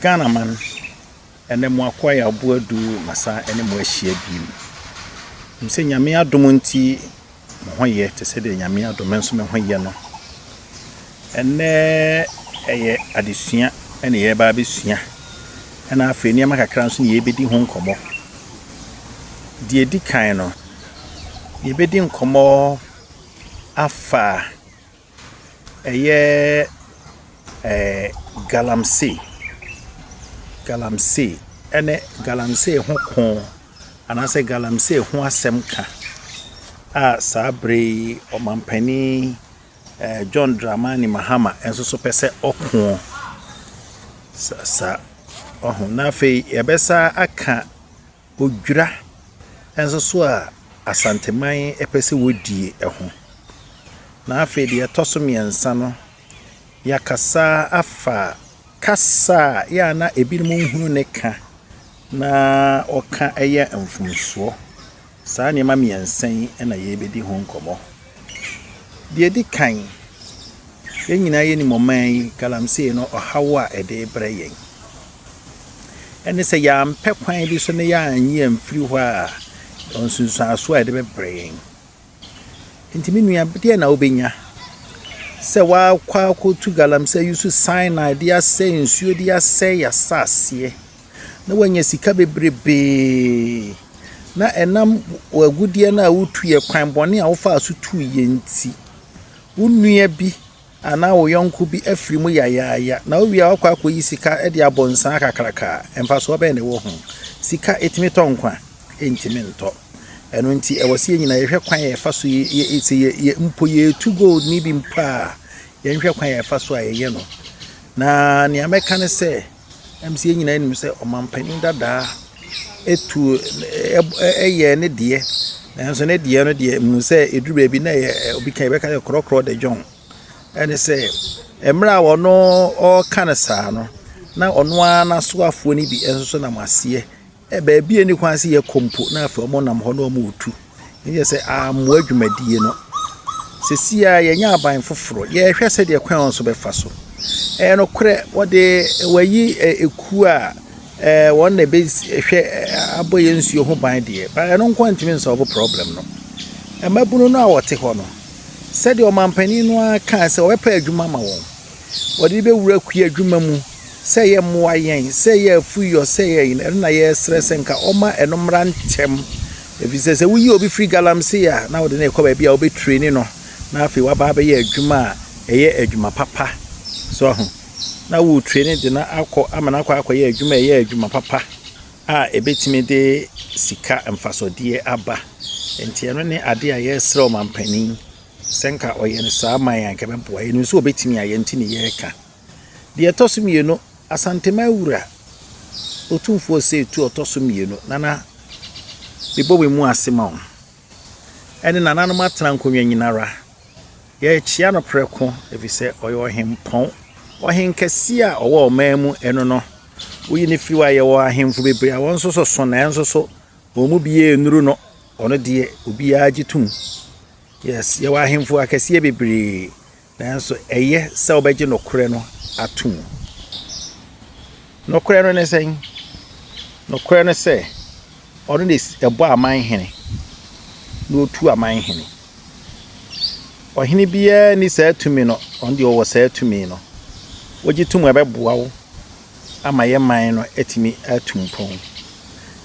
Ghana man, ɛnɛ mo akoa yɛ aboa du masa ɛne mo ahyia biem. Nim sɛ Nyame adom nti mo ho yɛ te sɛ deɛ Nyame adom me nso me ho yɛ no. Ɛnɛ ɛyɛ adesua ɛna yɛreba abɛsua ɛna afei nneɛma kakra nso na yɛrebɛdi ho nkɔmmɔ. Deɛ ɛdi kan no, yɛbɛdi nkɔmmɔ afa ɛyɛ ɛɛ galamsey, galamsey ɛne galamsey ho ko anaasɛ galamsey ho asɛm ka a saa berɛ yi ɔmampanin ɛɛ John Dramani Mahama nso so pɛ sɛ ɔko sa sa ɔho. Na afei yɛbɛsa aka odwira nso so a Asanteman pɛ sɛ wɔdie ho. Na afei deɛ ɛtɔ so mmiɛnsa no, yɛakasa afa kasa a yɛ a na ebinom nhunu ne ka na ɔka yɛ mfomsoɔ. Saa nneɛma mmiɛnsa yi na yɛrebɛdi ho nkɔmmɔ. Deɛ ɛdi kan, yɛn nyinaa yɛnim ɔman yi galamsey no ɔhaw a ɛde rebrɛ yɛn. Ɛne sɛ yɛampɛ kwan bi so na yɛannye amfiri hɔ a, nsunsuansoɔ a ɛde bɛbrɛ yɛn. Nti me nua, deɛ na wobɛnya sɛ woakɔ akɔtu galamsey use cyanide de asɛe nsuo de asɛe asaseɛ na woanya sika bebrebee na ɛnam w'agudeɛ no a wotuiɛ kwan bɔne a wofaa so tuiɛ nti, wo nua bi anaa wo yɔnko bi afiri mu yayaaya na wowie a woakɔ akɔyi sika de abɔ nsaa kakraka a, mfasoɔ bɛn na ɛwɔ ho? Sika ɛtumi tɔ nkwa? Ɛntumi ntɔ. Ɛno nti ɛwɔ sɛ yɛn nyinaa yɛhwɛ kwan a yɛfa so yɛ sɛ yɛ mpo yɛretu gold ne bi mpo a, yɛnhwɛ kwan a yɛfa so a yɛyɛ no. Na nea mɛka ne sɛ, sɛ yɛn nyinaa nim sɛ ɔmampanin dadaa etu ɛyɛ ne deɛ, nanso ne deɛ no deɛ mu sɛ ɛduru baabi na ɛyɛ obi ka yɛbɛka sɛ korɔkorɔ de John. Ɛne sɛ mmerɛ a ɔno ɔreka no saa no, na ɔno ara n'asoafoɔ no bi nso so nam aseɛ. Baabi a ɛni kwan sɛ yɛkɔ mpo na afei wɔn nam hɔ na wɔretu. Ne yɛ sɛ ammoa dwumadie no. Seesei a yɛnya aban foforɔ, yɛrehwɛ sɛdeɛ kwan a wɔn nso bɛfa so. Ɛyɛ nokorɛ wɔde wɔayi ekuo a wɔn na ɛbɛhwɛ abɔ yɛn nsuo ho ban deɛ, but ɛno nko ntumi nsolve problem no. Mmabunu no a wɔte hɔ no, sɛdeɛ ɔmampanin no ara kaa sɛ ɔbɛpɛ adwuma ama wɔn. Wɔde bɛwura kua adwuma mu sɛ ɛyɛ mmoa yɛn, sɛ ɛyɛ afuyɔ, sɛ ɛyɛ yi, ɛno na yɛresrɛ sɛ nka ɔma ɛno mmra ntɛm. Ɛfiri sɛ sɛ woyi obi firi galamsey a, na wode no rekɔ baabi a wobɛtrain no na afei waba abɛyɛ adwuma a ɛyɛ adwuma papa. So ahu, na woretrain de no akɔ ama no akɔ akɔyɛ adwuma a ɛyɛ adwuma papa a ɛbɛtumi de sika mfasodeɛ aba. Nti ɛno ne adeɛ a yɛresrɛ ɔmampanin sɛ nka ɔyɛ no saa ma yɛn anka ɛbɛboa. Yɛnim sɛ ɔbɛtumi ayɛ nti ne yɛreka. Deɛ ɛtɔ so mmienu, Asanteman wura Otumfoɔ Osei Tutu a ɔtɔ so mmienu, Nana mebɔ me mu ase ma wo, ɛne nananom atena nkonnwa nyinara. Yɛrekyea no prɛko ɛfiri sɛ ɔyɛ ɔhempɔn. Ɔhenkɛseɛ a ɔwɔ ɔman mu ɛno no, woyi no firi hɔ a yɛwɔ ahemfo bebree a wɔn nso so so nanso so wɔn mu biara nnuru no. Ɔno deɛ obiara gye tom. Yes, yɛwɔ ahemfo akɛseɛ bebree nanso ɛyɛ sɛ wobɛgye nokorɛ no ato mu. Nokorɛ no ne sɛn? Nokorɛ no sɛ ɔno na ɛbɔ aman hene na ɔtu aman hene. Ɔhene biara nni saa tumi no, ɔno deɛ ɔwɔ saa tumi no. Wogye tom a ɛbɛboa wo ama yɛ man no atumi atu mpɔn.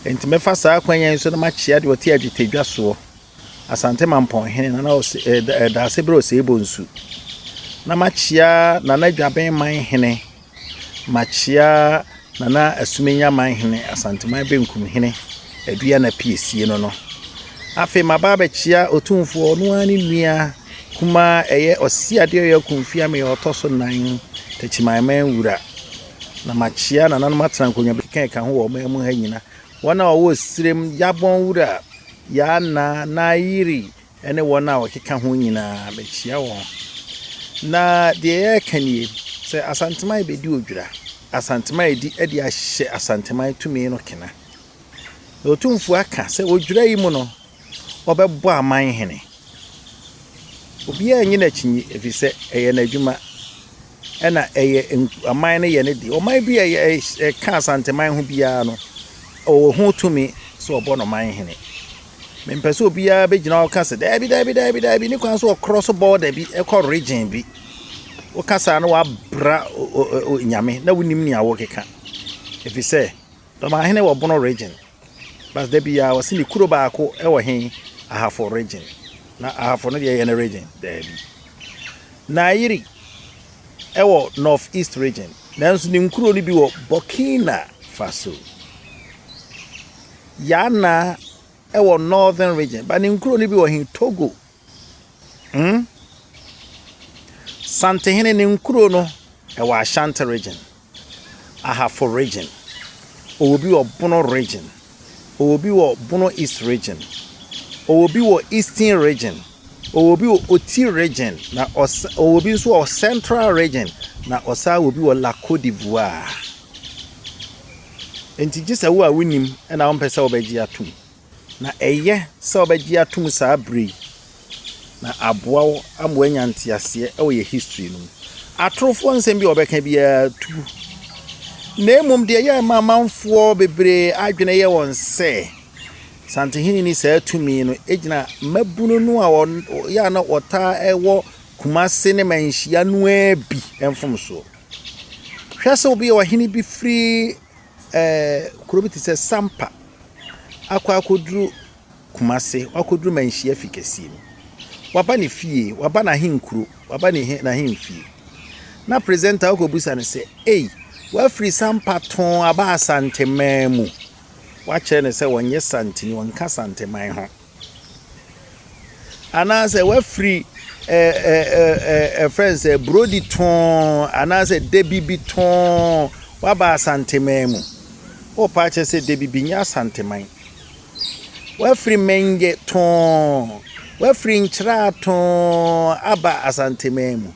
Nti mɛfa saa kwan yi so na makyea deɛ ɔte adwetadwa soɔ, Asante Mampɔnhene Nana Daasebrɛ Osei Bonsu. Na makyea Nana Dwaben Manhene, makyea Nana Asumenya Manhene, Asanteman Benkumhene, Aduana Piesie no no. Afei maba abɛkyea Otumfoɔ ɔno ara ne nua kumaa ɛyɛ Ɔseadeɛ Ɔyɛ Akumfiame a ɔtɔ so nan, Takyimanman wura. Na makyea nananom atena nkonnwa keka ɛka ho wɔ ɔman mu ha nyina. Wɔn a wɔwɔ Sirem, Yabɔn wura, Yaa Nayiri ne wɔn a wɔkeka ho nyinaa, mekyea wɔn. Na deɛ yɛreka nie, sɛ Asanteman bɛdi odwira, Asanteman redi de ahyɛ Asanteman tumi no kena. Na Otumfoɔ aka sɛ odwira yi mu no, ɔbɛbɔ aman hene. Obiara nnye no akyinnye ɛfiri sɛ ɛyɛ n'adwuma. Ɛna ɛyɛ aman no yɛ ne deɛ. Ɔman bi a ɛka Asanteman ho biara no, ɔwɔ ho tumi sɛ ɔbɔ no man hene. Mempɛ sɛ obiara bɛgyina hɔ ka sɛ daabi daabi daabi daabi ne kwan so ɔkorɔ so bɔɔda bi ɛkɔ region bi. Woka saa na wabra nyame na wonim nea wokeka. Ɛfiri sɛ Dɔmahene wɔ Bono region. But da biara ɔse ne kuro baako wɔ he Ahafo region. Na Ahafo no deɛ ɛyɛ ne region? Daabi. Naayiri ɛwɔ North East region. Nanso ne nkuro no bi wɔ Burkina Faso. Yana ɛwɔ Northern region. But ne nkuro no bi wɔ he Togo. Santehene ne nkuro no ɛwɔ Ashanti region. Ahafo region. Ɔwɔ bi wɔ Bono region. Ɔwɔ bi wɔ Bono East region. Ɔwɔ bi wɔ Eastern region. Ɔwɔ bi wɔ Oti region. Na ɔwɔ bi nso wɔ Central region. Na ɔsan wɔ bi wɔ La Cote d'Ivoire. Nti gye sɛ wo a wonim ɛna wompɛ sɛ wobɛgye atom. Na ɛyɛ sɛ wobɛgye atom saa bere yi na aboa wo ama woanya nteaseɛ ɛwɔ yɛ history no mu. Atorofoɔ nsɛm bi a wɔbɛka biara tu. Na mmom deɛ ɛyɛ ma amanfoɔ bebree adwene yɛ wɔn sɛ Santehene ni saa tumi no gyina mmabunu no a wɔyɛ a na wɔtaa ɛwɔ Kumase ne Manhyia no ara bi mfomsoɔ. Hwɛ sɛ obi yɛ ɔhene bi firi kuro bi te sɛ Sampa akɔ akɔduru Kumase, wakɔduru Manhyia fi kɛseɛ mu. Waba ne fie, waba n'ahenkuro, waba ne n'ahemfie. Na presenter akɔbusa no sɛ, ei, wafiri Sampa tɔn aba Asanteman mu. Wakyerɛ no sɛ wɔnyɛ Santini, wɔnka Santeman ho. Anaasɛ wafiri ɛfrɛ no sɛ Burodi tɔn anaasɛ Debibi tɔn waba Asanteman mu. Wopa akyerɛ sɛ Debibi nyɛ Asanteman. Wafiri Menge tɔn, wafiri Nkyerɛ tɔn aba Asanteman mu.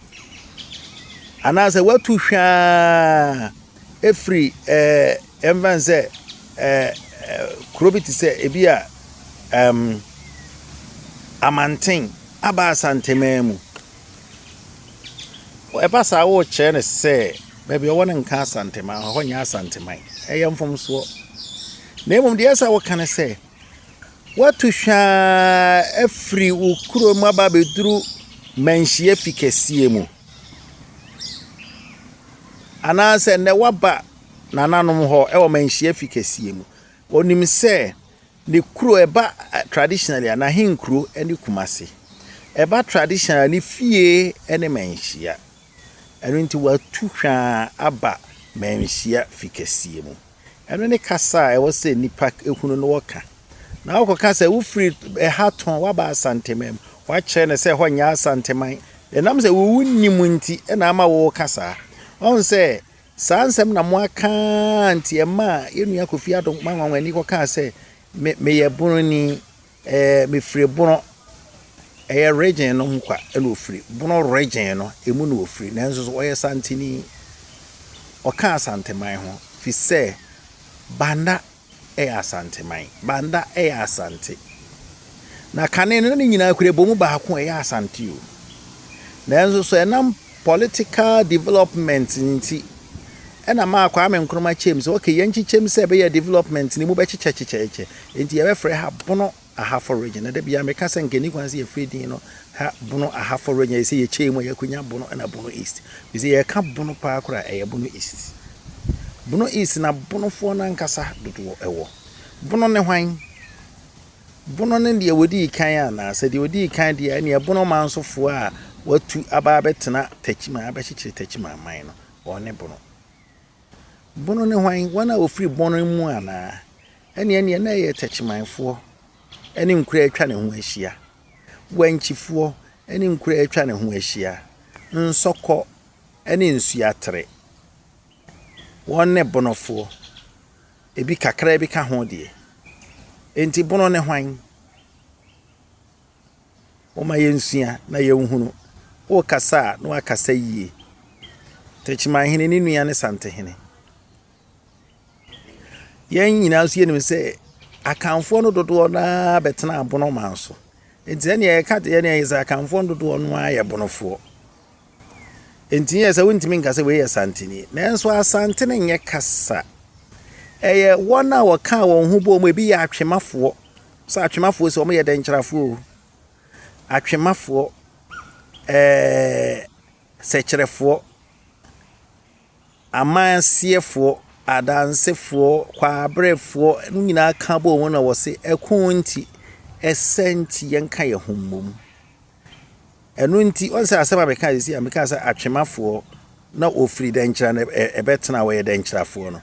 Anaasɛ watu hwaa efiri ɛmfa no sɛ kuro bi te sɛ ebi a Amanten aba Asanteman mu. Ɛba saa worekyerɛ no sɛ baabi a ɔwɔ no nka Asanteman, hɔ nyɛ Asanteman. Ɛyɛ mfomsoɔ. Na mmom deɛ ɛsɛ sɛ woka ne sɛ, woatu hwaa afiri wo kurom aba abɛduru Manhyia fi kɛseɛ mu. Anaasɛ nnɛ woaba nananom hɔ ɛwɔ Manhyia fi kɛseɛ mu. Onim sɛ ne kuro ɛba traditionally a n'ahenkuro ne Kumase. Ɛba traditionally ne fie ne Manhyia. Ɛno nti watu hwaa aba Manhyia fi kɛseɛ mu. Ɛno ne kasa a ɛwɔ sɛ nnipa ehunu no wɔka. Na wokɔka sɛ wofiri ɛha tɔn waba Asanteman mu. Wakyerɛ no sɛ hɔ nyɛ Asanteman. Ɛnam sɛ wo nnim nti ɛna ama wɔreka saa. Ɔhu sɛ saa nsɛm na mo aka nti ɛma yɛn nua Kofi Adom Nwanwani kɔkaa sɛ me meyɛ Bononi, mefiri Bono. Ɛyɛ region no ho kwa ɛna ofiri. Bono region no emu na ofiri. Nanso so ɔyɛ Santini. Ɔka Asanteman ho fi sɛ Banda ɛyɛ Asanteman. Banda ɛyɛ Asante. Na kane no ne nyinaa kura bɔ mu baako a ɛyɛ Asante o. Nanso so ɛnam political development nti ɛna maa Kwame Nkrumah kyɛm sɛ okay yɛnkyekyɛm sɛ ɛbɛyɛ development ne mu bɛkyekyɛkyekyɛkyɛ. Nti yɛbɛfrɛ ha Bono Ahafo region. Na da biara meka sɛ nka ni kwan sɛ yɛfrɛ din no ha Bono Ahafo region. Yɛ sɛ yɛkyɛɛ mu a yɛakɔnya Bono ɛna Bono East. Bi sɛ yɛka Bono paa koraa ɛyɛ Bono East. Bono East na Bonofoɔ no ankasa dodoɔ ɛwɔ. Bono ne hwan? Bono ne deɛ wɔdii kan anaa? Sɛ deɛ wɔdii kan deɛ ɛneɛ Bono mansofoɔ a watu aba abɛtena Techiman abɛkyekyere Techiman man no, wɔn ne Bono. Bono ne hwan? Wɔn a wɔfiri Bono mu anaa? Ɛneɛ neɛ na ɛyɛ Techimanfoɔ ɛne nkuro a atwa ne ho ahyia. Wankyifoɔ ɛne nkuro a atwa ne ho ahyia. Nsɔkɔ ɛne Nsuatere. Wɔn ne Bonofoɔ. Ebi kakra bi ka ho deɛ. Enti Bono ne hwan? Momma yɛnsua na yɛnhunu. Wokasa a na wakasa yie. Techimanhene ne nua ne Santehene. Yɛn nyinaa nso yɛnim sɛ Akanfoɔ no dodoɔ no ara bɛtena Bono man so. Nti ɛneɛ yɛka deɛ ɛneɛ yɛ sɛ Akanfoɔ no dodoɔ no ara yɛ Bonofoɔ. Enti yɛ sɛ wontumi nka sɛ wei yɛ Santeni. Nanso Asante no nyɛ kasa. Ɛyɛ wɔn a wɔkaa wɔn ho bɔɔ mu, ebi yɛ atwemafoɔ. Sɛ atwemafoɔ sɛ wɔyɛ dɛnkyerɛfoɔ o. Atwemafoɔ, ɛɛ sɛkyerɛfoɔ, amanseɛfoɔ, adansefoɔ, kwaabrefoɔ, ne nyinaa ka bɔɔ mu na wɔse ɛko nti, ɛsɛ nti yɛnka yɛn ho mmom. Ɛno nti, ɔn sɛ asɛm a meka sisi a meka sɛ atwemafoɔ na wɔfiri dɛnkyerɛ no ɛbɛtena wɔyɛ dɛnkyerɛfoɔ no.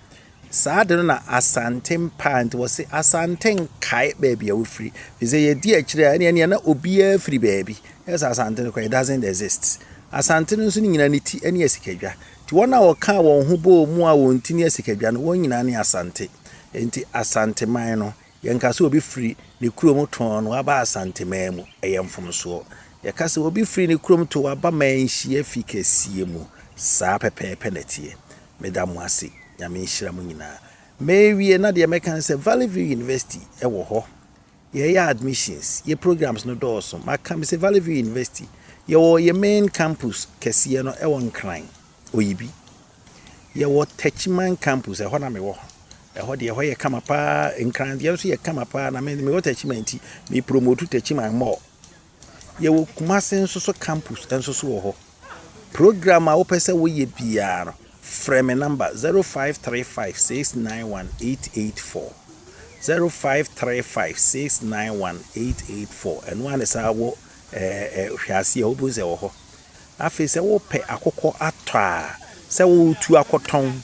Saa de no na Asante mpaa nti wɔse Asante nkae baabi a wofiri. Firi sɛ yɛdi akyire a ɛneɛ neɛ na obiara firi baabi. Ɛyɛ sɛ Asante no koraa it doesn't exist. Asante no nso ne nyinaa ne ti ne asikadwa. Nti wɔn a wɔkaa wɔn ho bɔɔ mu a wɔn ti ne asikadwa no wɔn nyinaa ne Asante. Nti Asanteman no Yɛnka sɛ obi firi ne kurom tɔnn aba Asanteman mu, ɛyɛ mfomsoɔ. Yɛka sɛ obi firi ne kurom to aba Manhyia fi kɛseɛ mu, saa pɛpɛɛpɛ na ɛteɛ. Meda mo ase, Nyame nhyira mo nyinaa. Mewie na deɛ mɛka ne sɛ Valley View University wɔ hɔ. Yɛyɛ admissions, yɛ programs no dɔɔso. Maka me sɛ Valley View University, yɛwɔ yɛ main campus kɛseɛ no wɔ Nkran, Oyibi. Yɛwɔ Techiman campus, ɛhɔ na mewɔ. Ɛhɔ deɛ ɛhɔ yɛ kama paa. Nkran deɛ nso yɛ kama paa na me mewɔ Techiman nti me promote Techiman more. Yɛwɔ Kumasi nso so campus nso so wɔ hɔ. Program a wopɛ sɛ woyɛ biara no, frɛ me number 0535691884. 0535691884. Ɛno ara ne saa wɔ ɛɛ hwɛ aseɛ wobɛhu sɛ ɛwɔ hɔ. Afei sɛ wopɛ akokɔ atɔ a, sɛ woretu akɔtɔn,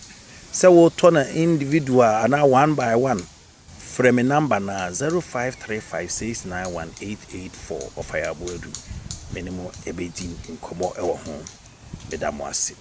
sɛ woretɔ no individual anaa one by one, frɛ me number no ara, 0535691884, Ɔfae Aboadu. Me ne mo bɛdi nkɔmmɔ wɔ ho. Meda mo ase.